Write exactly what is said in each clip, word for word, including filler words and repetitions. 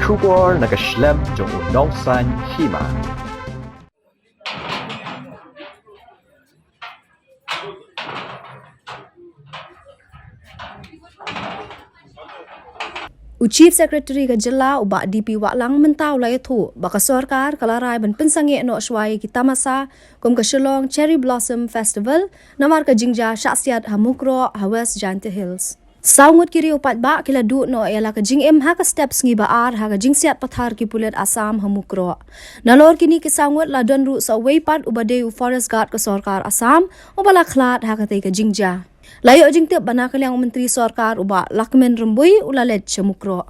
Khubor na ka shlem jong u nongsan hima. U Chief Secretary ka jylla u Bah D P Wahlang mynta u la ïathuh ba ka sorkar ka la rai ban pynsangeh noh shwa ïa ki tamasa kum ka Shillong Cherry Blossom Festival namar ka jingjia shah siat ha Mukroh ha West Jaintia Hills. Saw ngut ki riew paidbah ki la duh noh ïa la ka jingim ha ka step sngi ba ar ha ka jingsiat pathar ki pulit Assam ha Mukroh. Nalor kine ki saw ngut la don ruh sa uwei pat uba dei u forest guard ka sorkar Assam uba la khlad ha katei ka jingjia. La ïoh jingtip ba na ka liang u Myntri Sorkar u Bah Lahkmen Rymbui u la leit sha Mukroh.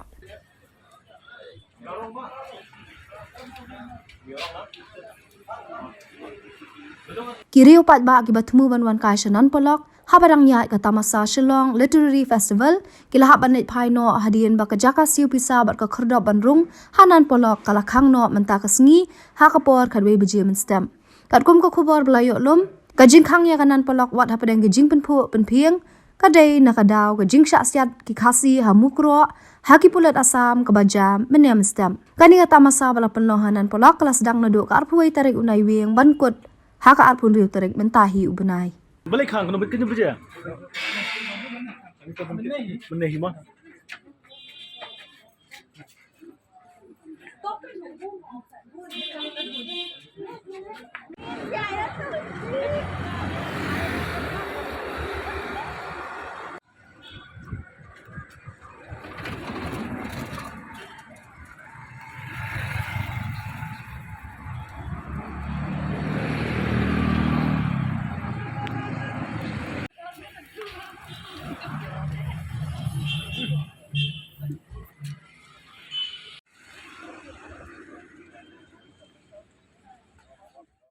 Ki riew paidbah kiba thmu ban wan kai sha Nan Polok haba dang ïaid ka tamasa Shillong Literary Festival ki la hap ban leit phai noh hadien ba ka jaka siew pisa bad ka khyrdop ban rung ha Nan Polok ka la khang noh mynta ka sngi ha ka por khatwei baje mynstep. Katkum ka khubor ba la ïoh lum, ka jingkhang ïa ka Nan Polok wat hapdeng ka jingpynphuh pynphieng ka dei na ka daw ka jingshah siat ki Khasi ha Mukroh ha ki pulit Assam kaba jia mynne mynstep. Kane ka tamasa ba la pynlong ha Nan Polok ka la sdang naduh ka arphew wei tarik u Naiwieng ban kut ha ka arphew hynriew tarik mynta hi u bnai. Balei khang kano bit kano bit ya? Mynne hi ma.